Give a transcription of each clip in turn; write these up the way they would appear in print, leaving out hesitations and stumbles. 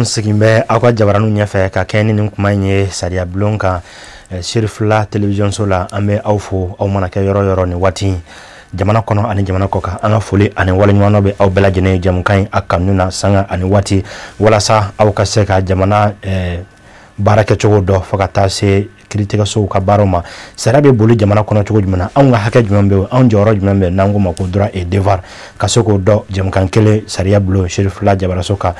Anw sigin bɛ aw ka jabaraninw ɲɛfɛ ka kɛ ni nin kuma in ye sariya bulon kan Serifila télévision la. An bɛ aw fo, aw mana kɛ yɔrɔ yɔrɔ nin waati, jamana kɔnɔ ani jamana kɔ kan. An ka foli ani waleɲuman bɛ aw bɛɛ lajɛlen ye jamukan in a kanu na sanga ani waati, walasa aw ka se ka jamana baara kɛcogo dɔn, fo ka taa se kiiritigɛsow ka baaraw ma. Sariya bɛ boli jamana kɔnɔ cogo jumɛn na? Anw ka hakɛ jumɛn bɛ yen? Anw jɔyɔrɔ jumɛn bɛ, n'an k'o ma ko droit et devoir? Ka se k'o dɔn, jamukan kelen, sariya bulon, Serifila jabaraso kan.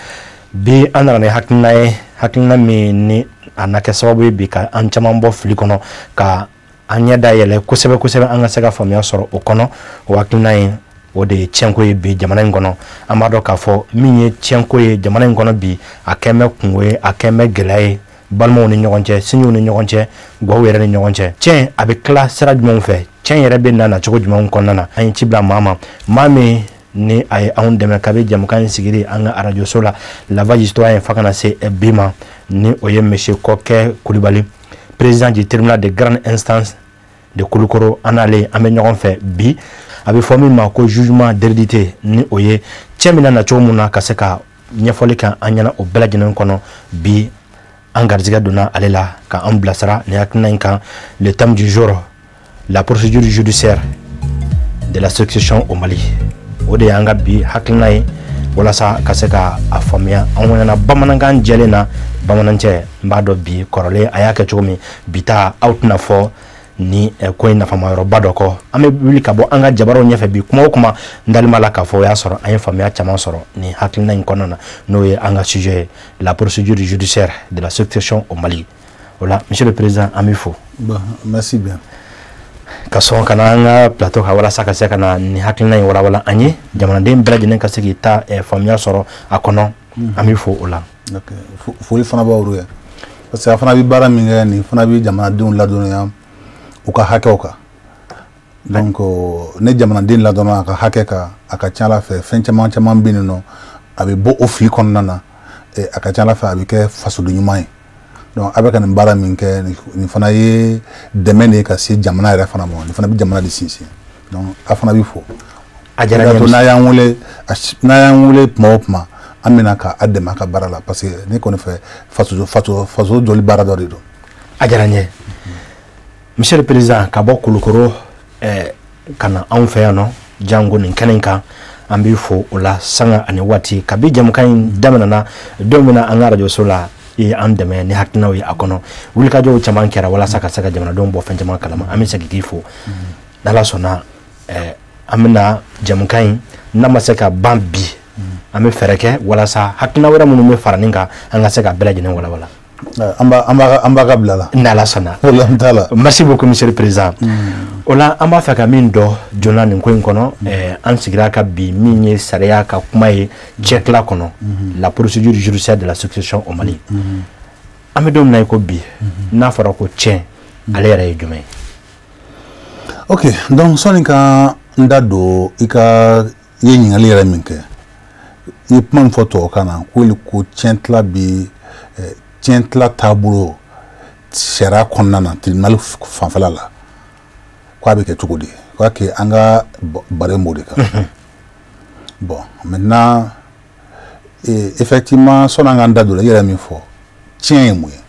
Bi an nana ni hakilina ye, hakilina min ni a na kɛ sababu ye bi ka an caman bɔ fili kɔnɔ, ka an ɲɛ da yɛlɛ kosɛbɛ kosɛbɛ, an ka se ka faamuya sɔrɔ o kɔnɔ. O hakilina in, o de ye tiɲɛko ye bi jamana in kɔnɔ. An b'a dɔn k'a fɔ min ye tiɲɛko ye jamana in kɔnɔ bi, a kɛn bɛ kungo ye, a kɛn bɛ gɛlɛya ye balimaw ni ɲɔgɔn cɛ, sinjiw ni ɲɔgɔn cɛ, gaw yɛrɛ ni ɲɔgɔn cɛ. Tiɲɛ a bɛ tila sira jumɛnw fɛ? Tiɲɛ yɛrɛ bɛ na cogo jumɛnw kɔnɔna na? An ye ci bila maa ma, maa min ni a ye anw dɛmɛ kabi jamukan in sigili an ka arajoso la, La Voix du Citoyen, fo ka na se bi ma, ni o ye monsieur Kɔkɛ Kulibali, président du tribunal de grande instance de Kulukoro. An n'ale an bɛ ɲɔgɔn fɛ bi. A bɛ fɔ min ma ko jugement d'hérédité, ni o ye cɛ min na cogo min na, ka se ka ɲɛfɔli kɛ an ɲɛna o bɛɛ lajɛlen kɔnɔ. Bi an garijɛgɛ donna ale la ka an bilasira nin hakilina in kan. Le thème du jour: la procédure judiciaire de la succession au Mali. O de y'an ka bi hakilina ye, walasa ka se ka a faamuya an ɲɛna bamanankan jɛlen na. Bamanancɛ, n b'a dɔn bi kɔrɔlen a y'a kɛ cogo min, bi ta aw tɛna fɔ ni ko in nafama yɔrɔba dɔ kɔ. An bɛ wuli ka bɔ an ka jabaraw ɲɛfɛ bi, kuma o kuma n dalen b'a la k'a fɔ o y'a sɔrɔ an ye faamuya caman sɔrɔ nin hakilina in kɔnɔna na, n'o ye an ka sujet ye, la procédure judiciaire de la succession au Mali. O la, monsieur le président, an b'i fo. Bon, merci bien. Ka sɔn ka na an ka plateau kan, walasa ka se ka na nin hakilina in walawala an ye, jamanaden bɛɛ lajɛlen ka se k'i ta faamuya sɔrɔ a kɔnɔ. An b'i fo o la. Ok, foli fana b'aw ye, parce que a fana bɛ baara min kɛ nin fana bɛ jamanadenw ladɔnniya u ka hakɛw kan. Donc ne jamanaden ladɔnna a ka hakɛ kan, a ka ca ala fɛ, fɛn caman caman bɛ yen nɔ, a bɛ bɔ o fili kɔnɔna na. A ka ca ala fɛ, a bɛ kɛ fasoden ɲuman ye. Donc a bɛ ka nin baara min kɛ, nin fana ye dɛmɛ de ye ka se jamana yɛrɛ fana ma. Nin fana bɛ jamana de sinsin. Donc a fana bɛ fo. A diyara n ye. N'a y'an wele tuma o tuma, an bɛna ka a dɛmɛ a ka baara la, parce que ne kɔni fɛ, faso jɔli baara dɔ de don. A diyara n ye, monsieur le président. Ka bɔ Kulukoro ka na anw fɛ yan nɔ, jango nin kɛnɛ in kan, an b'i fo o la sanga ani waati. Kabi jamukan in daminɛna don min na an ka arajoso la, i ye an dɛmɛ ni hakilinaw ye a kɔnɔ. Wulikajɔw caman kɛra walasa ka se ka jamanadenw bɔ fɛn caman kalama. An bɛ segin k'i fo. N'ala sɔnna, an bɛna jamukan in n'a ma se ka ban bi, an bɛ fɛɛrɛ kɛ walasa hakilina wɛrɛ minnu bɛ fara nin kan, an ka se ka bɛɛ lajɛlen walawala. An b'a ka bila la. N'ala sɔnna. Problème t'a la. Merci beaucoup, monsieur le président. O la, an b'a fɛ ka min dɔn joona nin ko in kɔnɔ, an sigira ka bi min ye sariya ka kuma ye cɛtila kɔnɔ, la procédure judiciaire de la succession au Mali. An bɛ don min na i ko bi, n'a fɔra ko tiɲɛ, ale yɛrɛ ye jumɛn ye? Ok, donc sɔnni ka n da don i ka, i ye ɲininkali yɛrɛ min kɛ, i ye kuma min fɔ tubabukan na ko tiɲɛtila bi, tiɲɛtila taabolo sariya kɔnɔna na, tribunal fanfɛla la, k'a bɛ kɛ cogo di? K'a kɛ an ka baro b'o de kan. Bon, maintenant, effectivement, sɔnni an k'an da don la, i yɛrɛ min fɔ, tiɲɛ ye mun ye?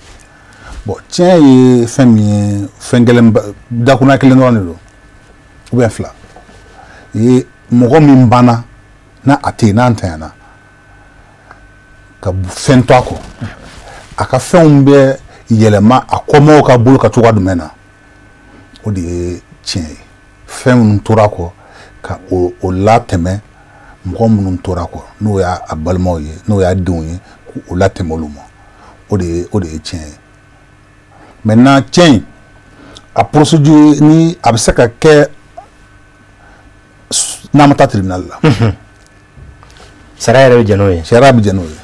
Bon, tiɲɛ ye fɛn min ye, fɛn kelen, dakunna kelen dɔrɔn de don, ou bien fila ye. Mɔgɔ min banna, n'a a tɛ yen, n'a ntanyana ka fɛn to a kɔ, a ka fɛnw bɛ yɛlɛma a kɔmɔgɔw ka bolo ka cogoya jumɛn na? O de ye tiɲɛ ye. Fɛn minnu tora kɔ, ka o latɛmɛ mɔgɔ minnu tora kɔ, n'o y'a balimaw ye, n'o y'a denw ye, k'o latɛmɛ olu ma, o de ye tiɲɛ ye. Maintenant, tiɲɛ in a procédure ni a bɛ se ka kɛ n'a ma taa tribunal la. Sariya yɛrɛ bɛ jɛn n'o ye. Sariya bɛ jɛn n'o ye,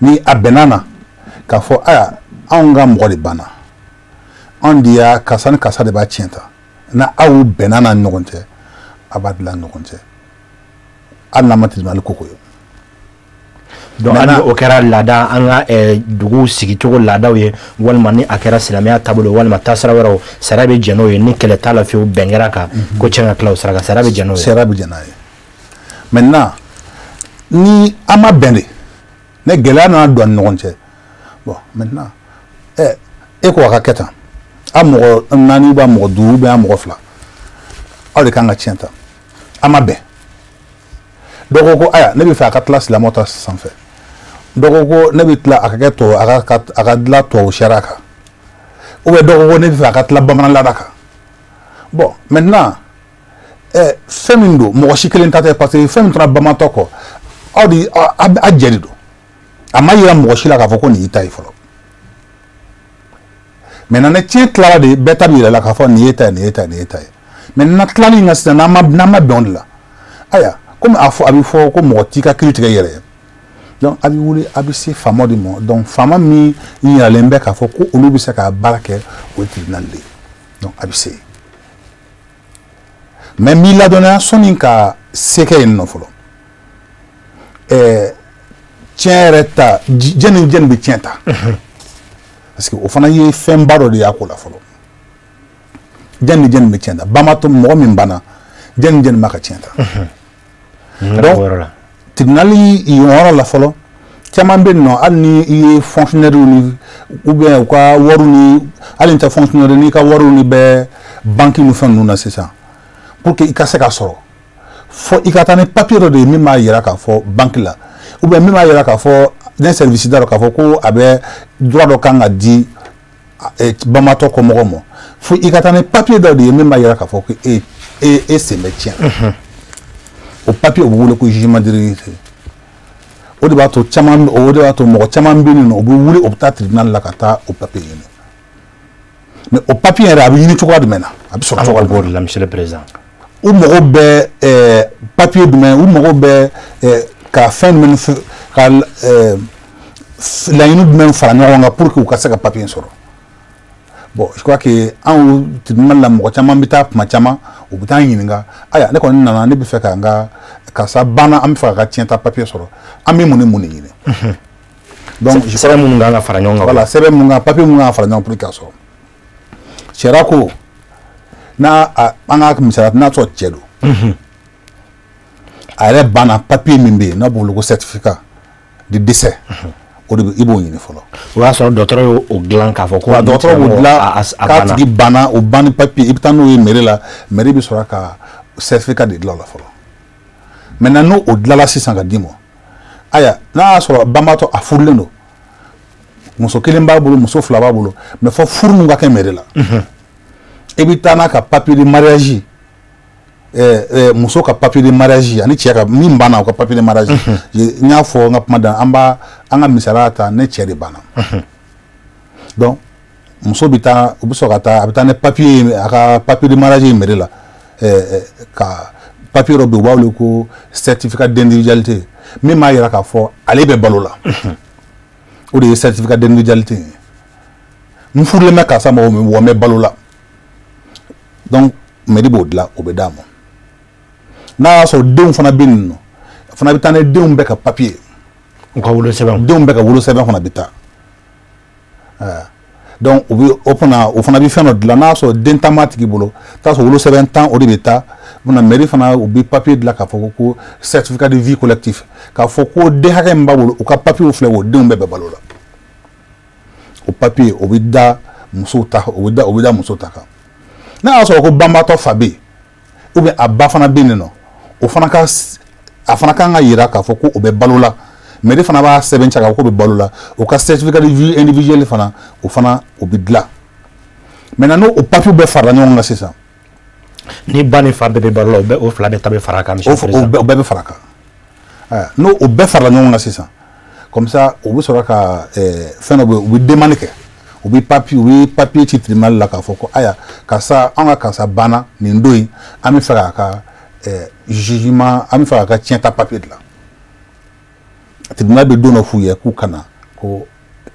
ni a bɛnna na k'a fɔ: ayiwa, anw ka mɔgɔ de banna, anw de y'a karisa ni karisa de b'a tiɲɛ ta. Na aw bɛnna n'a ni ɲɔgɔn cɛ, a b'a dilan ni ɲɔgɔn cɛ, hali n'a ma tribunal ko ko ye. Donc hali o kɛra laada, an ka dugu sigicogo laadaw ye, walima ni a kɛra silamɛya taabolo, walima taasira wɛrɛw, sariya bɛ jɛn n'o ye. Ni kɛlɛ t'a la fiyewu, bɛn kɛra kan ko cɛn ka tila o sira kan, sariya bɛ jɛn n'o ye. Sariya bɛ jɛn n'a ye. Maintenant, ni an ma bɛn de Ne gɛlɛya nana don an ni ɲɔgɔn cɛ. Bon, maintenant, e ko a ka kɛ tan, a mɔgɔ 4 ou a mɔgɔ 5 ou bien a mɔgɔ 2, aw de kan ka tiɲɛ ta. A ma bɛn. Dɔ ko ko aya, ne bɛ fɛ a ka tila silamɛw ta sanfɛ. Dɔ ko ko ne bɛ tila a ka kɛ tubabu, a ka dilan tubabu sariya kan. Ou bien dɔ ko ko ne bɛ fɛ a ka tila bamanan laada kan. Bon, maintenant, fɛn min don, mɔgɔ si kelen ta tɛ, parce que fɛn min tora bamantɔ kɔ, aw de a jɛ de don. A ma yira mɔgɔ si la k'a fɔ ko nin y'i ta ye fɔlɔ. Maintenant, ni tiɲɛ tilara de, bɛɛ ta bɛ yira la k'a fɔ nin y'e ta ye, nin y'e ta ye, nin y'e ta ye. Maintenant, tilali in ka sisan, n'an ma bɛn o de la, ayiwa, komi a fɔ a bɛ fɔ ko mɔgɔ t'i ka kiiri tigɛ i yɛrɛ ye. Donc a bɛ wuli, a bɛ se faama de ma. Donc faama min yiralen bɛ k'a fɔ ko olu bɛ se ka baara kɛ, o ye tribunal de ye. Donc a bɛ se. Mais n b'i ladɔnniya, sɔnni ka se kɛ yen nɔ fɔlɔ, tiɲɛ yɛrɛ ta, jɛni jɛni bɛ tiɲɛ ta, parce que o fana ye fɛnba dɔ de y'a ko la fɔlɔ. Jɛni jɛni bɛ tiɲɛ ta, banbatɔ mɔgɔ min banna, jɛni jɛni b'a ka tiɲɛ ta. Donc tribunal yen yɔrɔ la fɔlɔ, caman bɛ yen nɔ, hali ni i ye fonctionnaire ni ou bien u ka wariw ni, hali ni tɛ fonctionnaire, n'i ka wariw ni bɛ banque ni fɛn ninnu na sisan, pour que i ka se ka sɔrɔ, fo i ka taa ni papier dɔ de ye min b'a yira k'a fɔ banque la, ou bien min b'a yira k'a fɔ ne service da dɔ k'a fɔ ko a bɛ droit dɔ kan ka di banbatɔ kɔmɔgɔw ma, fo i ka taa ni papier dɔ de ye min b'a yira k'a fɔ ko e e sen bɛ tiɲɛ. O papier, o bɛ wele ko jugement d'hérédité. O de b'a to caman, o de b'a to mɔgɔ caman bɛ yen nɔ, u bɛ wuli, u bɛ taa tribunal la ka taa o papier ɲini. Mais o papier yɛrɛ, a bɛ ɲini cogoya jumɛn na, a bɛ sɔrɔ cogoya jumɛn na, monsieur le président? U mago bɛ papier jumɛn, u mago bɛ ka fɛn jumɛn, ka laɲini jumɛn fara ɲɔgɔn kan pour que u ka se ka papier sɔrɔ? Bon, je crois que anw tribunal la, mɔgɔ caman bɛ taa, kuma caman u bɛ taa ɲininka: ayiwa, ne kɔni nana, ne bɛ fɛ ka n ka karisa banna, an bɛ fɛ ka tiɲɛ ta papier sɔrɔ, an bɛ mun ni mun de ɲini? Donc sɛbɛn minnu kan ka fara ɲɔgɔn kan. Voilà, sɛbɛn minnu kan, papier minnu kan ka fara ɲɔgɔn kan pour que k'a sɔrɔ. Sariya ko n'a, an ka misaliya, n'a sɔrɔ cɛ don, a yɛrɛ banna, papier min bɛ yen n'a b'o wele ko certificat de décès, o de bɛ, i b'o ɲini fɔlɔ. O y'a sɔrɔ dɔgɔtɔrɔ y'o dilan k'a fɔ ko. Wa dɔgɔtɔrɔ b'o dilan k'a tigi banna, o banni papier, i bɛ taa n'o ye mairie la, mairie bɛ sɔrɔ ka certificat de dilan o la fɔlɔ. Maintenant, n'o o dilanla sisan ka d'i ma, ayiwa, n'a y'a sɔrɔ banbaatɔ a furulen don, muso kelen b'a bolo, muso 2 b'a bolo, mais fɔ furu min ka kɛ mairie la, i bɛ taa n'a ka papier de mariage, muso ka papier de mariage ani cɛ ka min banna, o ka papier de mariage. N y'a fɔ n ka kuma da, an b'a an ka misaliya ta, ne cɛ de banna. Donc muso bɛ taa, u bɛ sɔrɔ ka taa, a bɛ taa ni papier ye, a ka papier de mariage ye mairie la, ka papier dɔ bɛ yen, u b'a wele ko certificat d'individualité, min b'a yira k'a fɔ ale bɛ balo la. O de ye certificat d'individualité ye: n furulen bɛ karisa ma, wa n bɛ balo la. Donc mairie b'o dilan, o bɛ d'a ma. N'a y'a sɔrɔ denw fana bɛ yen nɔ, fana bɛ taa ni denw bɛɛ ka papier. U ka wolosɛbɛn. Denw bɛɛ ka wolosɛbɛn fana bɛ taa. Donc u bɛ o fana, o fana bɛ fɛn dɔ dilan. N'a y'a sɔrɔ den tan b'a tigi bolo, t'a sɔrɔ wolosɛbɛn 10, o de bɛ taa. Mairie fana, u bɛ papier dilan k'a fɔ ko certificat de vie collectif, k'a fɔ ko den hakɛ min b'a bolo, u ka papier filɛ, o denw bɛɛ bɛ balo la. O papier, o bɛ da musow ta, o bɛ da muso ta kan. N'a y'a sɔrɔ ko banbaatɔ fa bɛ yen, ou bien a ba fana bɛ yen nɔ, o fana ka, a fana kan ka yira k'a fɔ ko o bɛ balo la. Mairie fana b'a sɛbɛn cɛ k'a fɔ k'o bɛ balo la, o ka certificat de vie individuelle fana, o fana o bɛ dilan. Maintenant, n'o o papier bɛɛ farala ɲɔgɔn kan sisan. Ni ba ni fa bɛɛ bɛ balo la, o bɛɛ, o 2 bɛɛ ta bɛ fara a kan. O bɛɛ bɛ fara a kan. N'o o bɛɛ farala ɲɔgɔn kan sisan, comme ça u bɛ sɔrɔ ka fɛn dɔ bɛ yen, u bɛ demande kɛ, u bɛ papier ci tribunal la k'a fɔ ko ayiwa, karisa, an ka karisa banna nin don in, an bɛ fɛ k'a ka jugement, an bɛ fɛ k'a ka tiɲɛta papier dilan. Tribunal bɛ don dɔ f'u ye k'u ka na, ko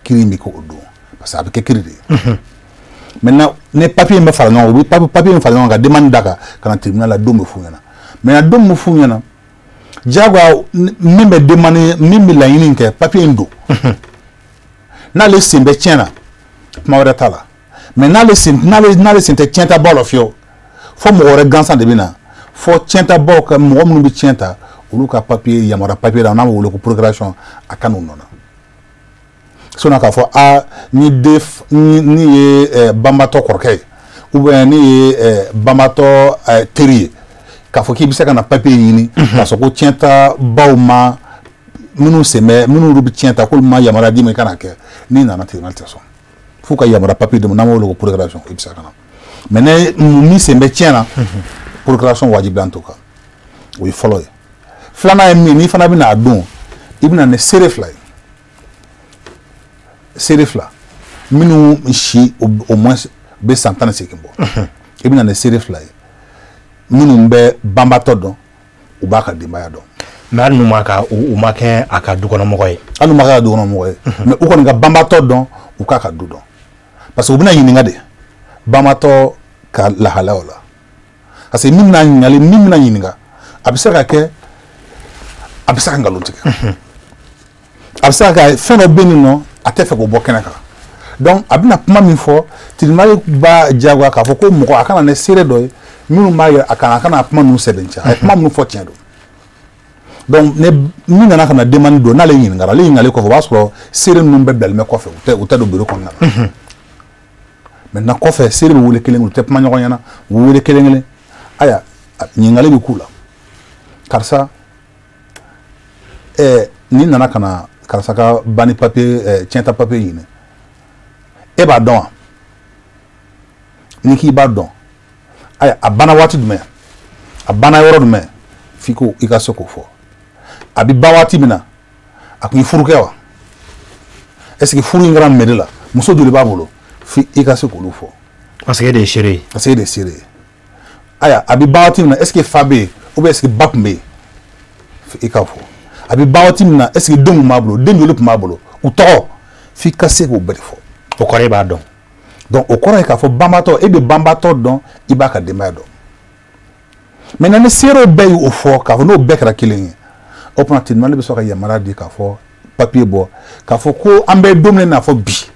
kiiri bɛ kɛ o don, parce que a bɛ kɛ kiiri de ye. Maintenant, ni papier in bɛ fara ɲɔgɔn kan, u bɛ papier in fara ɲɔgɔn kan ka demande da kan ka na tribunal la, don bɛ f'u ɲɛna. Maintenant, don min bɛ f'u ɲɛna, diyagoya min bɛ demande, min bɛ laɲini kɛ, papier in don, n'ale sen bɛ tiɲɛ na, kuma wɛrɛ t'a la. Mais n'ale sen tɛ tiɲɛtabaw la fiyewu, fo mɔgɔ wɛrɛ gansan de bɛ na, fo tiɲɛtabaw ka mɔgɔ minnu bɛ tiɲɛ ta, olu ka papier, yamaruya papier la, n'a bɛ wele ko procuration, a ka n'u nɔ na. Sinon k'a fɔ a ni den ni ye banbatɔ kɔrɔkɛ ye ou bien ni ye banbatɔ teri ye, k'a fɔ k'i bɛ se ka na papier ɲini k'a sɔrɔ ko tiɲɛtabaw ma minnu sen bɛ, minnu bɛ tiɲɛ ta, k'olu ma yamaruya d'i ma i kana kɛ. N'i nana, tribunal tɛ sɔn f'u ka yamaruya papier d'i ma, n'an b'o wele ko procuration, i bɛ se ka na. Mais ne min sen bɛ tiɲɛ na, procuration wajibiya t'o kan. O ye fɔlɔ ye. Filanan ye min ye, n'i fana bɛna a don, i bɛna ni seere fila ye, seere fila minnu si au moins bɛ san 18 bɔ. I bɛna ni seere fila ye minnu bɛ banbatɔ dɔn, u b'a ka denbaya dɔn. Mais hali n'u ma ka u ma kɛ a ka dukɔnɔmɔgɔ ye? Hali n'u ma kɛ a ka dukɔnɔmɔgɔ ye, mais u kɔni ka banbatɔ dɔn, u k'a ka du dɔn, parce que u bɛna ɲininka de banbatɔ ka lahalayaw la. Parce que min bɛna ɲininkali, min bɛna ɲininka, a bɛ se ka kɛ a bɛ se ka nkalon tigɛ, a bɛ se ka kɛ fɛn dɔ bɛ yen nɔ, a tɛ fɛ k'o bɔ kɛnɛ kan. Donc a bɛna kuma min fɔ, tribunal b'a diyagoya k'a fɔ ko mɔgɔ a kana ni seere dɔ ye minnu b'a yira a kana kuma ninnu sɛbɛntiya, a ye kuma minnu fɔ tiɲɛ don. Donc ne min nana ka na demande don, n'ale ɲininkara, ale ɲininkali kɔfɛ, o b'a sɔrɔ seere ninnu bɛɛ bilalen bɛ kɔfɛ, u tɛ don bureau kɔnɔna la. Maintenant kɔfɛ, seere bɛ wele kelen kelen, u tɛ kuma ɲɔgɔn ɲɛna, u bɛ wele kelen kelen. Ayiwa, ɲininkali bɛ k'u la: karisa, n'i nana ka na karisa ka banni papier, tiɲɛta papier ɲini, e b'a dɔn wa? N'i k'i b'a dɔn, ayiwa, a banna waati jumɛn, a banna yɔrɔ jumɛn? F'i ko i ka se k'o fɔ. A bɛ ban waati min na, a kun ye furu kɛ wa? Est ce que furu in kɛra mairie la? Muso joli b'a bolo? F'i i ka se k'olu fɔ. Parce que e de ye seere ye. Parce que e de ye seere ye. Ayiwa, a bɛ ban waati min na, est ce que fa bɛ yen ou bien est ce que ba tun bɛ yen? I k'a fɔ. A bɛ ban waati min na, est ce que den tun b'a bolo? Den joli tun b'a bolo? U tɔgɔ? F'i ka se k'o bɛɛ de fɔ. O kɔrɔ e b'a dɔn. Donc o kɔrɔ ye k'a fɔ banbatɔ, e bɛ banbatɔ dɔn, i b'a ka denbaya dɔn. Maintenant ni seerew bɛɛ y'o fɔ, k'a fɔ n'o bɛɛ kɛra kelen ye, o tuma tribunal bɛ sɔrɔ ka yamaruya di k'a fɔ papier bɔ, k'a fɔ ko an bɛ don min na fɔ bi,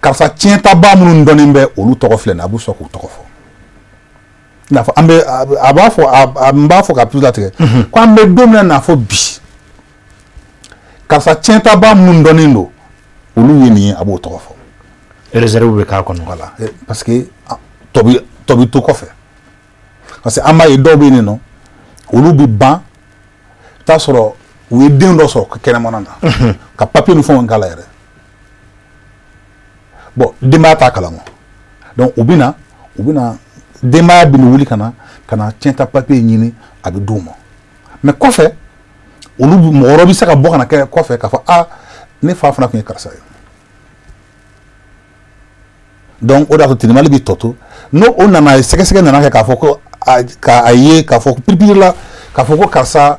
karisa tiɲɛtaba minnu dɔnnen bɛ, olu tɔgɔ filɛ nin ye, a b'u sɔrɔ k'u tɔgɔ fɔ. I n'a fɔ an bɛ a b'a fɔ a n b'a fɔ ka plus latigɛ ko an bɛ don min na fɔ bi, karisa tiɲɛtaba minnu dɔnnen don, olu ye nin ye, a b'o tɔgɔ fɔ. Réserve bɛ k'a kɔnɔ. Voilà, parce que tɔ bi to kɔfɛ, parce que an b'a ye dɔw bɛ yen nɔ, olu bɛ ban, i t'a sɔrɔ u ye den dɔ sɔrɔ kɛnɛmana na ka papier ni fɛnw k'a la yɛrɛ. Bon, denbaya t'a kalama. Donc u bɛ na, denbaya bɛ wuli ka na tiɲɛta papier ɲini, a bɛ d'u ma. Mais kɔfɛ, olu mɔgɔ wɛrɛ bɛ se ka bɔ ka na kɛ kɔfɛ k'a fɔ: a ne fa fana tun ye karisa ye. Donc o de y'a to tribunal bɛ tɔ to. N'o o nana, sɛgɛsɛgɛ nana kɛ k'a fɔ ko k'a ye k'a fɔ piripiri la k'a fɔ ko karisa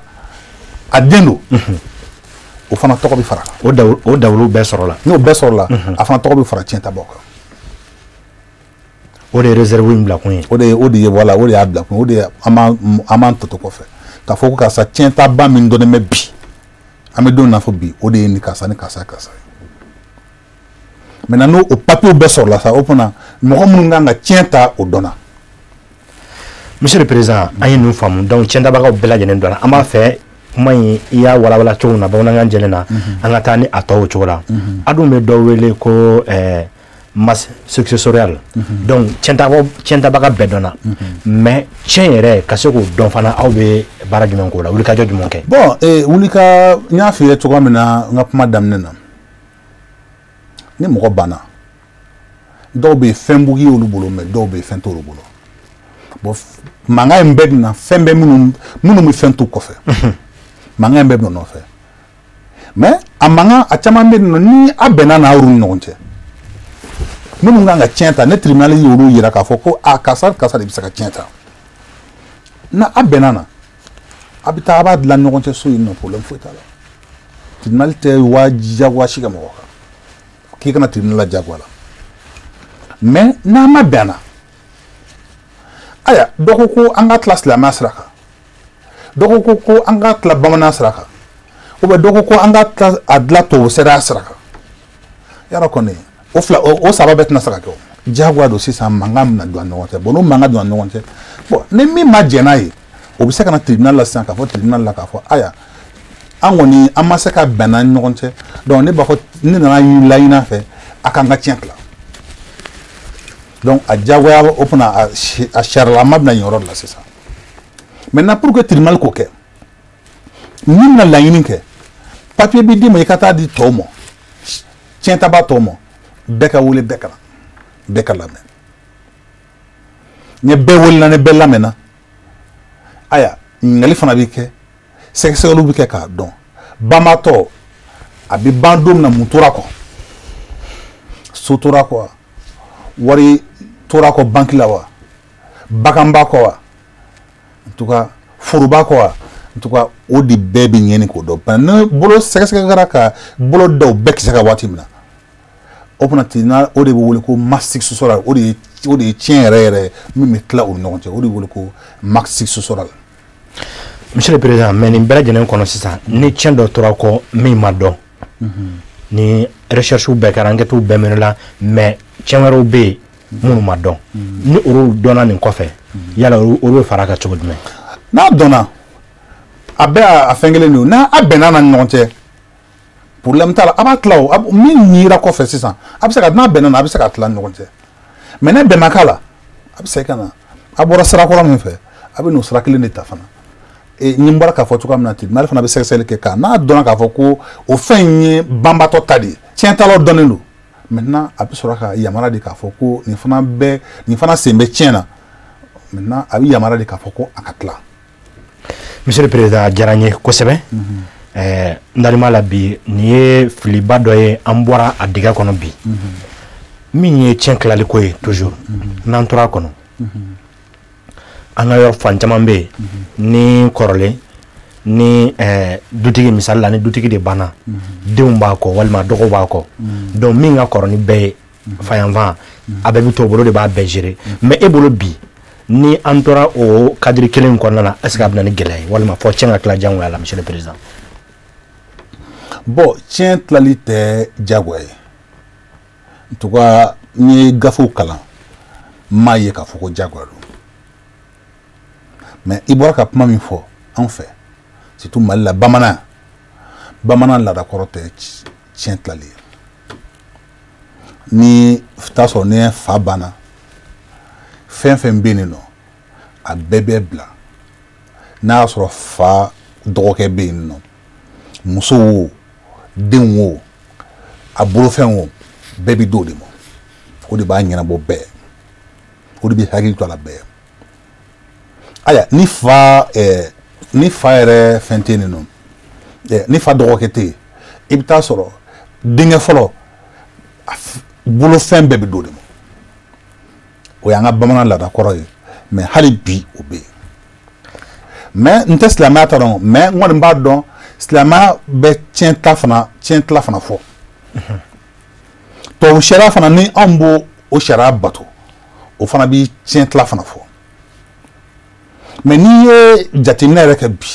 a den don, o fana tɔgɔ bɛ fara kan. O dawulu bɛɛ sɔrɔla. N'o bɛɛ sɔrɔla, a fana tɔgɔ bɛ fara tiɲɛtabaw kan. O de ye réserve in bila kun ye. O de ye, voilà, o de y'a bila kun. O de ye an b'an tɔ to kɔfɛ k'a fɔ ko karisa tiɲɛtaba min dɔnnen bɛ bi, an bɛ don min na fɔ bi, o de ye ni karisa ni karisa karisa ye. Maintenant n'o o papiyew bɛɛ sɔrɔla sa, o fana mɔgɔ minnu kan ka tiɲɛ ta, o dɔnna. Monsieur le président, an ye ninnu faamu. Donc tiɲɛtabagaw bɛɛ lajɛlen dɔnna. An b'a fɛ kuma in, i y'a walawala cogo min na bamanankan jɛlen na, an ka taa ni a tɔw o cogo la. A dun bɛ dɔ wele ko masse successoriale. Donc tiɲɛtabaga bɛɛ dɔnna, mais tiɲɛ yɛrɛ ka se k'o dɔn fana, aw bɛ baara jumɛn k'o la, wulikajɔ jumɛn kɛ? Bon, wuli ka n y'a f'i ye cogoya min na n ka kuma daminɛ na, ni mɔgɔ banna, dɔw bɛ yen fɛn bugi y'olu bolo, mais dɔw bɛ yen fɛn t'olu bolo. Bon, mankan in bɛɛ bɛ na, fɛn bɛ minnu bɛ fɛn t'u kɔfɛ, mankan in bɛɛ bɛ nɔfɛ. Mais a mankan a caman bɛ yen nɔ, ni a bɛnna n'a ni ɲɔgɔn cɛ, minnu kan ka tiɲɛ ta, ne tribunal y'olu yira k'a fɔ ko a karisa karisa de bɛ se ka tiɲɛ ta. Na a bɛnna na, a bɛ taa a b'a dilan ɲɔgɔn cɛ so yen nɔ, problème foyi t'a la. Tribunal tɛ wa diyagoya si kɛ mɔgɔ kan k'i kana tribunal la diyagoya la. Mais n'a ma bɛn na, ayiwa, dɔ ko ko an ka tila silamɛya sira kan, dɔ ko ko an ka tila bamanan sira kan, ou bien dɔ ko ko an ka tila a dilan tubabu sariya sira kan, yarɔ kɔni o fila o saba bɛɛ tɛna se ka kɛ. O diyagoya don. Sisan mankan bɛna don a ni ɲɔgɔn cɛ. Bon, n'o mankan donna ni ɲɔgɔn cɛ, bon, ni min ma jɛn n'a ye, o bɛ se ka na tribunal la sisan k'a fɔ tribunal la k'a fɔ: ayiwa, An kɔni an ma se ka bɛn n'an ni ɲɔgɔn cɛ, donc ne b'a fɔ ne nana laɲini a fɛ a k'an ka tiɲɛ tila. Donc a diyagoya o fana a sariyalama bɛna yen yɔrɔ de la sisan. Maintenant, pour que tribunal k'o kɛ, min bɛna laɲini kɛ, papier bɛ d'i ma, i ka taa di tɔw ma, tiɲɛtaba tɔw ma, bɛɛ ka wele, bɛɛ ka na, bɛɛ ka lamɛn. Ni bɛɛ welela, ni bɛɛ lamɛnna, ayiwa, ɲininkali fana bɛ kɛ, sɛgɛsɛgɛliw bɛ kɛ k'a dɔn banbaatɔ a bɛ ban don min na, mun tora kɔ? So tora kɔ wa? Wari tora kɔ banki la wa? Bagan b'a kɔ wa? En tout cas, foro b'a kɔ wa? En tout cas, o de bɛɛ bɛ ɲɛni k'o dɔn. Parce que ni bolo sɛgɛsɛgɛ kɛra ka bolo da o bɛɛ kisɛ kan waati min na, o fana tribunal, o de bɛ wele ko masse successorale. O de ye tiɲɛ yɛrɛ yɛrɛ min bɛ tila u ni ɲɔgɔn cɛ, o de bɛ wele ko masse successorale. Monsieur le président, mais nin bɛɛ lajɛlen kɔnɔ sisan, ni tiɲɛ dɔ tora kɔ min ma dɔn, ni recherche bɛɛ kɛra, enquête bɛɛ menée la, mais tiɲɛ wɛrɛw bɛ yen minnu ma dɔn, ni olu dɔnna nin kɔfɛ, yala olu bɛ fara a kan cogo jumɛn? N'a dɔnna, a bɛɛ a fɛn kelen don. N'a a bɛnna n'a ni ɲɔgɔn cɛ, problème t'a la, a b'a tila. O min yira kɔfɛ sisan, a bɛ se ka, n'a bɛnna na, a bɛ se ka tila ni ɲɔgɔn cɛ. Mais ne bɛn ma k'a la, a bɛ segin ka na. A bɔra sira kɔrɔ min fɛ, a bɛ n'o sira kelen de ta fana. Ni n bɔra k'a fɔ cogoya min na, tribunal fana bɛ sɛgɛsɛgɛli kɛ k'a n'a dɔnna k'a fɔ ko o fɛn in ye banbatɔ ta de ye, tiɲɛtalaw dɔnnen don. Maintenant, a bɛ sɔrɔ ka yamaruya di k'a fɔ ko nin fana bɛ, nin fana sen bɛ tiɲɛ na. Maintenant, a bɛ yamaruya di k'a fɔ ko a ka tila. Monsieur le président, a diyara n ye kosɛbɛ. N dalen la bi, nin ye filiba dɔ ye, an bɔra a dingɛ kɔnɔ bi. Min ye tiɲɛ tilaliko ye, toujours n'an tora a kɔnɔ, an ka yɔrɔ fan caman bɛ yen ni kɔrɔlen ni dutigi, misali la, ni dutigi de banna, denw b'a kɔ walima dɔgɔw b'a kɔ. Donc min ka kɔrɔ ni bɛɛ ye fayanfan, a bɛɛ bɛ to o bolo de b'a bɛɛ gérer. Mais e bolo bi, ni an tora o cadre kelen kɔnɔna na, est ce que a bɛ na ni gɛlɛya ye walima fɔ tiɲɛ ka tila diyagoya la, monsieur le président? Bon, tiɲɛ tilali tɛ diyagoya ye. En tout cas, n ye gafew kalan, n m'a ye k'a fɔ ko diyagoya don. Mais i bɔra ka kuma min fɔ, anw fɛ, surtout Mali la, bamanan laadakɔrɔ tɛ tiɲɛ tilali ye. Ni t'a sɔrɔ ni fa banna, fɛn fɛn bɛ yen nɔ, a bɛɛ bɛ bila. N'a y'a sɔrɔ fa dɔgɔkɛ bɛ yen nɔ, muso wo, denw wo, a bolofɛn wo, bɛɛ bɛ d'o de ma. O de b'a ɲɛnabɔ bɛɛ, o de bɛ hakili to a la bɛɛ. Aya, ni fa yɛrɛ fɛn tɛ yen nɔ, ni fa dɔgɔkɛ tɛ yen, i bɛ taa sɔrɔ denkɛ fɔlɔ bolofɛn bɛɛ bɛ d'o de ma. O y'an ka bamanan laada kɔrɔ ye, mais hali bi o bɛ yen. Mais n tɛ silamɛya ta dɔn, mais n kɔni b'a dɔn silamɛya bɛ tiɲɛ ta fana, tiɲɛ tila fana fɔ. Tubabu sariya fana, ni anw b'o o sariya bato, o fana bi tiɲɛ tila fana fɔ. Mais n'i ye jateminɛ yɛrɛ kɛ bi,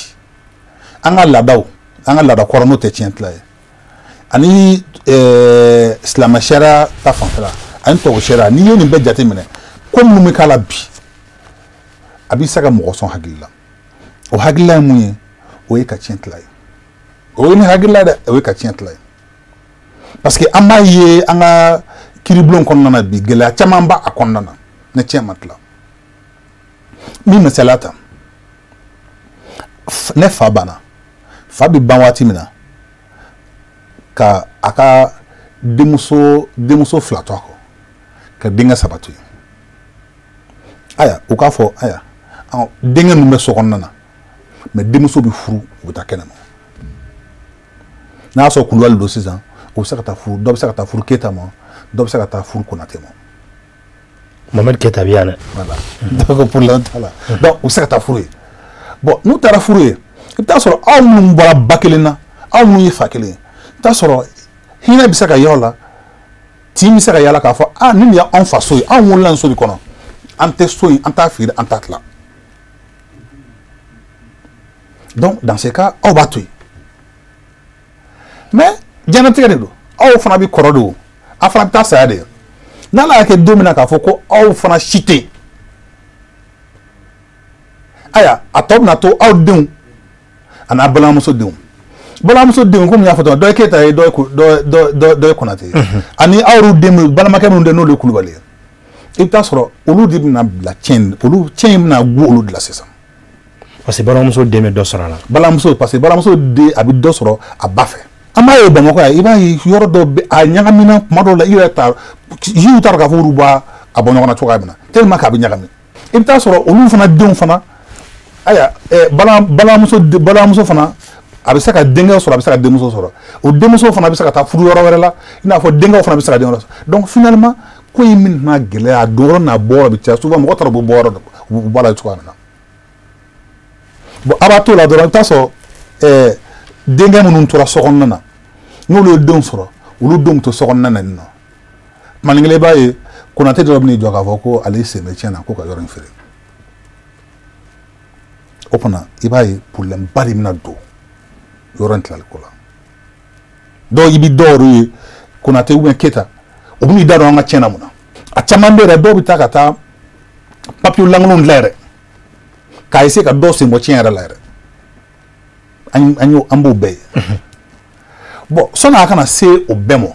an ka laadaw, an ka laada kɔrɔ, n'o tɛ tiɲɛ tila ye, ani silamɛ sariya ta fanfɛla ani tubabu sariya, n'i ye nin bɛɛ jateminɛ, ko minnu bɛ k'a la bi, a bɛ se ka mɔgɔ sɔn hakili la. O hakilila ye mun ye? O ye ka tiɲɛ tila ye. O ye ni hakilila dɛ, o ye ka tiɲɛ tila ye, parce que an b'a ye an ka kiiribulon kɔnɔna na bi, gɛlɛya caman b'a a kɔnɔna na ni tiɲɛ ma tila. Min misaliya ta, ne fa banna, fa bɛ ban waati min na, ka a ka denmuso fila to a kɔ, ka denkɛ saba to yen. Aya, u k'a fɔ aya, denkɛ ninnu bɛ so kɔnɔna na, mais denmuso bɛ furu, u bɛ taa kɛnɛma. N'a y'a sɔrɔ Kulubali don sisan, o bɛ se ka taa furu, dɔ bɛ se ka taa furu Keyita ma, dɔ bɛ se ka taa furu Konate ma. Mohamed Keyita bɛ yan dɛ. Voilà, donc problème t'a la. Donc u bɛ se ka taa furu ye. Bon, n'u taara furu ye, i bɛ taa sɔrɔ aw minnu bɔra ba kelen na, aw minnu ye fa kelen ye, i bɛ taa sɔrɔ hinɛ bɛ se ka y'aw la, tin bɛ se ka yala k'a fɔ: aa, nin de y'anw faso ye, anw wolola nin so de kɔnɔ, an tɛ so in, an t'a feere, an t'a tila. Donc dans ce cas, aw b'a to yen. Mais diɲɛlatigɛ de don, aw fana bɛ kɔrɔ de, o aw fana bɛ taa saya de ye. N'ala y'a kɛ don min na k'a fɔ ko aw fana si tɛ yen, ayiwa, a tɔ bɛna to aw denw a n'a balimamuso denw. Balimamuso denw, komi n y'a fɔ cogo min, dɔ ye Keyita ye, dɔ ye Konate ye, ani aw yɛrɛw den, balimakɛ minnu den, n'olu ye Kulubali ye, i bɛ taa sɔrɔ olu de bɛna bila tiɲɛ, olu tiɲɛ in bɛna gu olu de la sisan. Parce que balimamuso den bɛ dɔ sɔrɔ a la. Balimamuso, parce que balimamuso den, a bɛ dɔ sɔrɔ a ba fɛ. An b'a ye Bamakɔ yan, i b'a ye yɔrɔ dɔw bɛ a ɲagamina kuma dɔw la, i yɛrɛ ta jiw t'a dɔn k'a fɔ olu b'a a bɔ ɲɔgɔn na cogoya min na, tellement k'a bɛ ɲagami. I bɛ taa sɔrɔ olu fana denw fana, ayiwa, balimamuso fana, a bɛ se ka denkɛ sɔrɔ, a bɛ se ka denmuso sɔrɔ. O denmuso fana bɛ se ka taa furu yɔrɔ wɛrɛ la, i n'a fɔ denkɛw fana bɛ se ka den wɛrɛ sɔrɔ. Donc finalement, ko in bɛna gɛlɛya, a don yɔrɔ n'a bɔ yɔrɔ bɛ caya. Souvent mɔgɔ taara u bɛ bɔ yɔrɔ dɔ, u bɔ a la cogoya min na. Bon, a b'a to la dɔrɔn, i bɛ taa sɔrɔ denkɛ minnu tora sokɔnɔna na, n'olu ye denw sɔrɔ, olu denw bɛ to sokɔnɔna na nin nɔ. Tuma kelen, i b'a ye Konate dɔ bɛ n'i jɔ k'a fɔ ko ale sen bɛ tiɲɛ na, ko ka yɔrɔ in feere. O fana, i b'a ye problème ba de bɛna don yɔrɔ in tilali ko la. Dɔw, i bɛ dɔw yɛrɛ ye, Konate ou bien Keyita, o bɛ n'i da don an ka tiɲɛ na mun na? A caman bɛ yɛrɛ, dɔw bɛ taa ka taa papiye lankolonw dilan yɛrɛ, k'a essayer ka dɔw sen bɔ tiɲɛ yɛrɛ la yɛrɛ. An y'o, an b'o bɛɛ ye. Bon, sɔnni a kana se o bɛɛ ma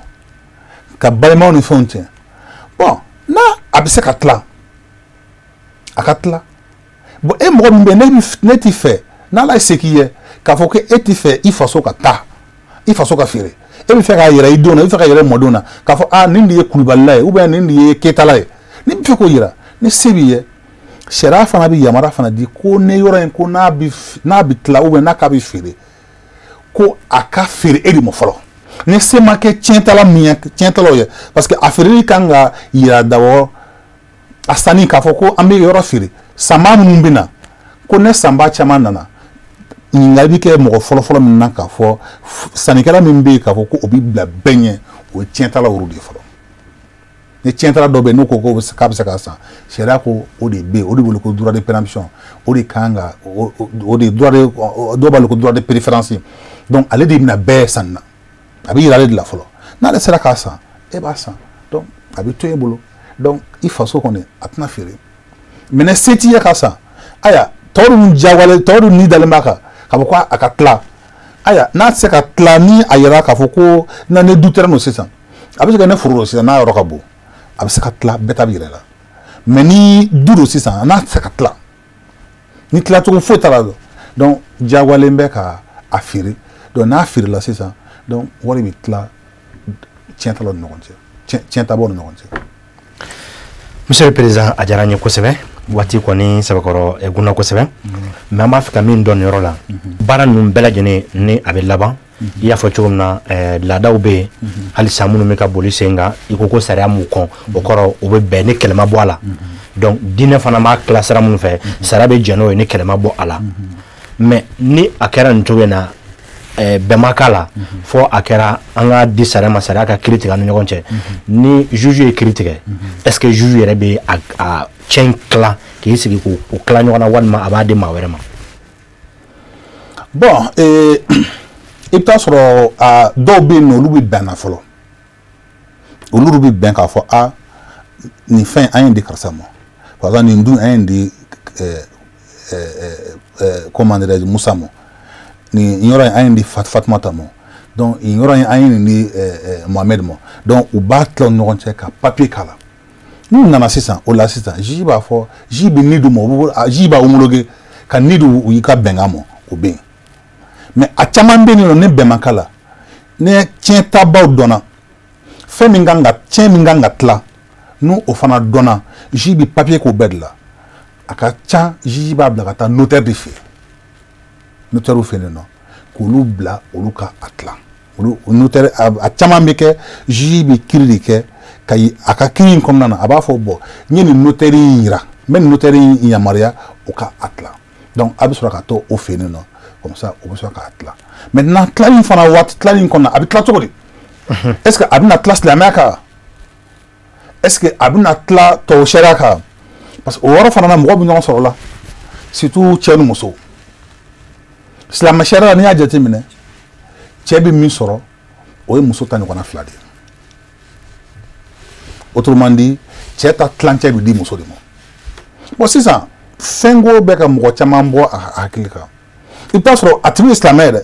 ka balimaw ni fɛnw tiɲɛ, bon, n'a a bɛ se ka tila, a ka tila. Bon, e mɔgɔ min bɛ yen, ne t'i fɛ, n'Ala ye se k'i ye k'a fɔ ko e t'i fɛ i faso ka taa, i faso ka feere, e bɛ fɛ k'a yira i denw na, i bɛ fɛ ka yira i mɔdenw na k'a fɔ aa, nin de ye Kulubalila ye ou bien nin de ye Keyitala ye, n'i bɛ fɛ k'o yira, ni se b'i ye, sariya fana bɛ yamaruya fana di ko ne yɔrɔ in ko n'a bɛ tila ou bien n'a k'a bɛ feere, ko a ka feere e de ma fɔlɔ, ni se ma kɛ tiɲɛtala min ye, tiɲɛtalaw ye. Parce que a feereli kan ka yira d'abord, a sanni, k'a fɔ ko an bɛ yɔrɔ feere, sanbaa minnu bɛ na, ko ne sanbaa caman nana, ɲininkali bɛ kɛ mɔgɔ fɔlɔfɔlɔ min na k'a fɔ sannikɛla min bɛ yen, k'a fɔ ko o bɛ bila bɛɛ ɲɛ, o ye tiɲɛtalaw olu de ye fɔlɔ. Ni tiɲɛtala dɔ bɛ yen, n'o ko k'a bɛ se k'a san, sariya ko o de bɛ yen, o de wele ko droit de préemption, o de kan ka o de droit de, dɔw b'a wele ko droit de préférence. Donc ale de bɛna bɛɛ sanni na, a bɛ yira ale de la fɔlɔ. N'ale sera k'a san, e b'a san, donc a bɛ to e bolo. Donc i faso kɔni, a tɛna feere. Mais ni se t'i ye k'a san, ayiwa, tɔw dun diyagoyalen, tɔw dun ni dalen b'a kan k'a fɔ ko a ka tila. Ayiwa, n'a tɛ se ka tila, ni a yira k'a fɔ ko na ni du terrain don sisan, a bɛ se ka ne foro don sisan, n'a yɔrɔ ka bon, a bɛ se ka tila, bɛɛ ta bɛ yɛrɛ la. Mais ni du don sisan, n'a tɛ se ka tila, ni tilacogo foyi t'a la, donc diyagoyalen bɛ ka a feere. Donc n'a feerela sisan, donc wari bɛ tila tiɲɛtalaw ni ɲɔgɔn cɛ, tiɲɛtabaw ni ɲɔgɔn cɛ. Monsieur le président, a diyara n ye kosɛbɛ. Waati kɔni sɛbɛkɔrɔ gunna kosɛbɛ, mais an b'a fɛ ka min dɔn nin yɔrɔ la, baara ninnu bɛɛ lajɛlen ni a bɛ laban, i y'a fɔ cogo min na, laadaw bɛ yen halisa minnu bɛ ka boli sen kan. I ko ko sariya m'u kɔn, o kɔrɔ o bɛ bɛn ni kɛlɛ ma bɔ a la. Donc diinɛ fana b'a tila sira minnu fɛ, sariya bɛ jɛn n'o ye ni kɛlɛ ma bɔ a la. Mais ni a kɛra nin cogo in na, bɛn ma k'a la, fɔ a kɛra an ka di sariya ma, sariya ka kiiri tigɛ an ni ɲɔgɔn cɛ, ni juge ye kiiri tigɛ, est ce que juge yɛrɛ bɛ a cɛn tila k'i sigi k'o tila ɲɔgɔn na, walima a b'a di maa wɛrɛ ma? Bon, i bɛ taa sɔrɔ a dɔw bɛ yen nɔ, olu bɛ bɛn na fɔlɔ, olu bɛ bɛn k'a fɔ a nin fɛn an ye di karisa ma, par exemple nin dun an ye di comment dirais-je, Musa ma, nin yɔrɔ in an ye di Fatumata ma, donc nin yɔrɔ in an ye nin di Mohamed ma. Donc u b'a tila u ni ɲɔgɔn cɛ ka papier k'a la. N'u nana sisan, o la sisan juge b'a fɔ, juge bɛ ni d'u ma, juge b'a homologuer ka ni d'u u ka bɛnkan ma, o bɛ yen. Mais a caman bɛ yen nɔ, ni bɛn ma k'a la, ni tiɲɛtabaw dɔnna, fɛn min kan ka tiɲɛ, min kan ka tila, n'o o fana dɔnna, juge bɛ papier k'o bɛɛ de la. A ka ca, juge b'a bila ka taa notaire de fɛ yen, notaire fɛ yen nɔ, k'olu bila olu ka a tila. Olu notaire, a caman bɛ kɛ, juge bɛ kiiri de kɛ ka a ka kiiri in kɔnɔna na, a b'a fɔ bon, n ye nin notaire in yira, n bɛ nin notaire in yamaruya o ka a tila. Donc a bɛ sɔrɔ ka to o fɛ yen nɔ, comme ça o bɛ sɔrɔ k'a tila. Maintenant, tilali in fana, waati tilali in kɔnɔna, a bɛ tila cogo di? Est ce que a bɛna tila silamɛya kan? Est ce que a bɛna tila tubabu sariya kan? Parce que o yɔrɔ fana na, mɔgɔw bɛ ɲɔgɔn sɔrɔ o la, surtout cɛ ni muso. Silamɛ sariya la, n'i y'a jateminɛ, cɛ bɛ min sɔrɔ, o ye muso ta ɲɔgɔnna 2 de ye. Autrement dit, cɛ ta tilancɛ bɛ di muso de ma. Bon, sisan fɛn ko bɛ ka mɔgɔ caman bɔ a hakili kan. I bɛ taa sɔrɔ a tigi ye silamɛ ye dɛ.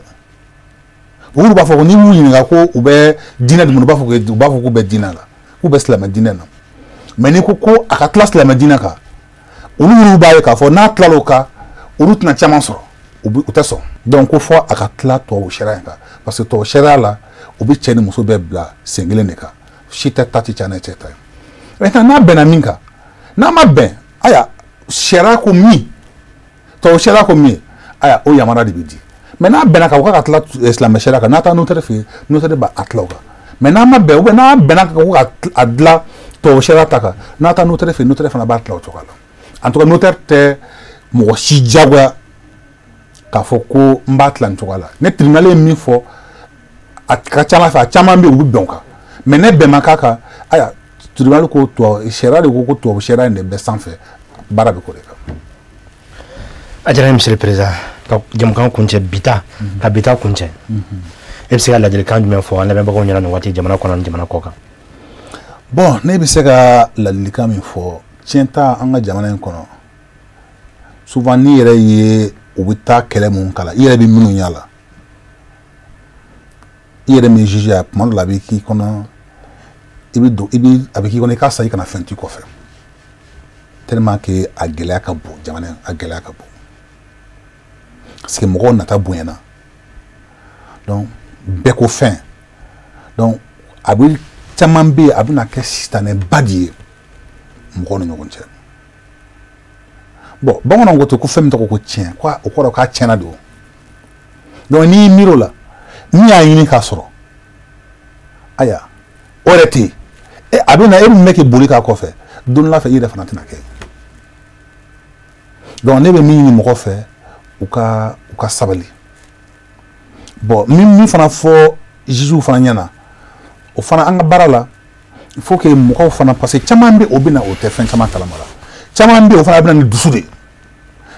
Olu b'a fɔ ko n'i m'u ɲininka ko u bɛ diinɛ jumɛn, u b'a fɔ k'u bɛ diinɛ la, k'u bɛ silamɛ diinɛ na. Mais n'i ko ko a ka tila silamɛ diinɛ kan, olu yɛrɛ b'a ye k'a fɔ n'a tilala o kan, olu tɛna caman sɔrɔ, u tɛ sɔn. Donc ko fɔ a ka tila tubabu sariya in kan, parce que tubabu sariya la, u bɛ cɛ ni muso bɛɛ bila sen kelen de kan, si tɛ ta ti ca ni cɛ ta ye. Maintenant, n'a bɛnna min kan, n'a ma bɛn, aya, sariya ko min, tubabu sariya ko min, aya, o yamaruya de bɛ di. Mais n'a bɛnna kan, u ka tila silamɛ sariya kan, n'a taa notaire fɛ yen, notaire b'a tila o kan. Mais n'a ma bɛn, ou bien n'a bɛnna kan ko ka a dilan tubabu sariya ta kan, n'a taa notaire fɛ yen, notaire fana b'a tila o cogoya la. En tout cas, notaire tɛ mɔgɔ si diyagoya k'a fɔ ko n b'a tila nin cogoya la. Ne tribunal ye min fɔ, a ka ca ala fɛ, a caman bɛ yen, u bɛ bɛn o kan. Mais ne bɛn ma k'a kan, ayiwa, tribunal ko tubabu sariya de ko tubabu sariya in de bɛ sanfɛ, baara bɛ k'o de kan. A diyara n ye, monsieur le président. Ka jamukan kuncɛ bita, ka bita kuncɛ, e bɛ se ka ladilikan jumɛn fɔ an lamɛnbagaw ɲɛna nin waati, jamana kɔnɔ ni jamana kɔ kan? Bon, ne bɛ se ka ladilikan min fɔ, tiɲɛ ta an ka jamana in kɔnɔ, souvent n'i yɛrɛ ye u bɛ taa kɛlɛ mun kala, i yɛrɛ bɛ minnu y'a la, i yɛrɛ min juge a tuma dɔ la, a bɛ k'i kɔnɔ, i bɛ don, i bɛ a bɛ k'i kɔnɔ i ka sa, i kana fɛn t'i kɔfɛ, tellement que a gɛlɛya ka bon, jamana a gɛlɛya ka bon, parce que mɔgɔw nata bonyana. Donc bɛɛ ko fɛn, donc a bɛ caman bɛ yen, a bɛna kɛ sitanɛba de ye mɔgɔw ni ɲɔgɔn cɛ. Bon, bamananw ko ten ko fɛn min tɔgɔ ko tiɲɛ, ko o kɔrɔ k'a tiɲɛna de o. Donc n'i y'i miiri o la, min y'a ɲini k'a sɔrɔ, ayiwa, o yɛrɛ tɛ yen. E a bɛ na e min bɛ k'i boli k'a kɔfɛ, don dɔ la fɛ, i yɛrɛ fana tɛna kɛ. Donc ne bɛ min ɲini mɔgɔ fɛ, u ka sabali. Bon, min fana fɔ juges fana ɲɛna, o fana, an ka baara la, il faut que mɔgɔw fana, parce que caman bɛ o bɛ na, o tɛ fɛn caman kalama la, caman bɛ yen, o fana bɛ na ni dusu de ye.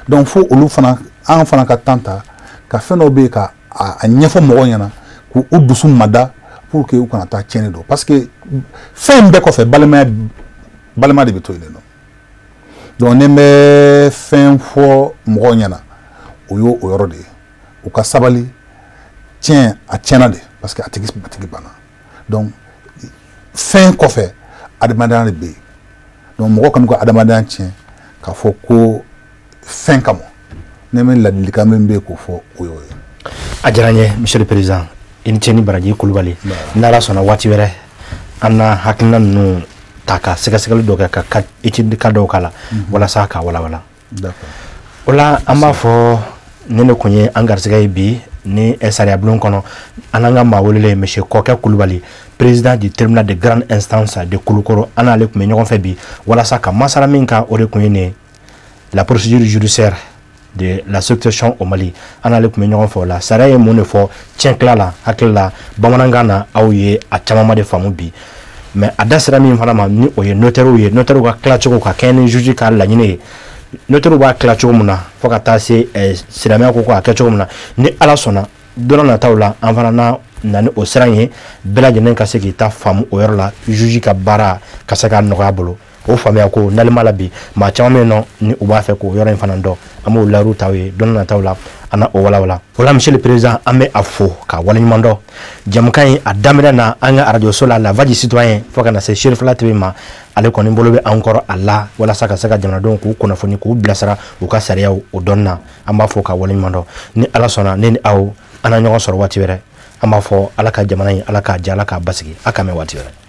Donc fo olu fana, an fana ka temps ta ka fɛn dɔw bɛ yen ka a ɲɛfɔ mɔgɔw ɲɛna k'u dusu mada, pour que u kana taa tiɲɛni don, parce que fɛn bɛɛ kɔfɛ, balimaya, balima de bɛ to yen nɔ. Donc ne bɛ fɛn fɔ mɔgɔw ɲɛna, o y'o o yɔrɔ de ye, u ka sabali. Tiɲɛ, a tiɲɛna de, parce que a tigi banna. Donc fɛn kɔfɛ, adamadenya de bɛ yen. Donc mɔgɔ kɔni ka adamadenya tiɲɛ k'a fɔ ko fɛn kama, ne bɛ ladilikan min bɛ yen k'o fɔ, o y'o ye. A diyara n ye, monsieur le président, i ni ce ni baraji. Kulubali, n'ala sɔnna, waati wɛrɛ an na hakilina ninnu ta ka sɛgɛsɛgɛli dɔ kɛ, ka étude ka dɔw k'a la walasa k'a walawala. O la, an b'a fɔ nin de kun ye an garisɛgɛ ye bi ni sariya bulon kɔnɔ. An n'an ka maa welelen, monsieur Kɔkɛ Kulubali, président du tribunal de grande instance de Kulukoro, an n'ale tun bɛ ɲɔgɔn fɛ bi walasa ka masala min kan, o de kun ye nin ye, la procédure judiciaire de la succession au Mali. An n'ale tun bɛ ɲɔgɔn fɛ o la. Sariya ye mun de fɔ tiɲɛ tila la? Hakili la, bamanankan na, aw ye a camanba de faamu bi. Mais a da sera min fana ma, ni o ye notaire ye, notaire ka tilacogo ka kɛɲɛ ni juge ka laɲini ye, notaire b'a tila cogo min na, fo ka taa se silamɛya ko k'a kɛ cogo min na. Ni Ala sɔnna, don nataw la, an fana na na ni o sira in ye, bɛɛ lajɛlen ka se k'i ta faamu o yɔrɔ la, juge ka baara ka se ka nɔgɔya bolo. O faamuya ko nalima la bi, maa caman bɛ yen nɔ ni u b'a fɛ k'o yɔrɔ in fana dɔn, an b'o layiru t'aw ye, don nataw la an na o walawala. O la, monsieur le président, an bɛ a fo ka waleɲuman dɔn. Jamukan in a daminɛ na an ka arajoso la, La Voix du Citoyen, fo ka na se Serifila TV ma, ale kɔni bolo bɛ an kɔrɔ a la walasa ka se ka jamanadenw k'u kunnafoni, k'u bilasira u ka sariyaw o dɔnni na. An b'a fɔ ka waleɲuman dɔn. Ni Ala sɔnna, ne ni aw, an na ɲɔgɔn sɔrɔ waati wɛrɛ. An b'a fɔ Ala ka jamana in, Ala k'a diya, Ala k'a basigi. A k'an mɛn waati wɛrɛ.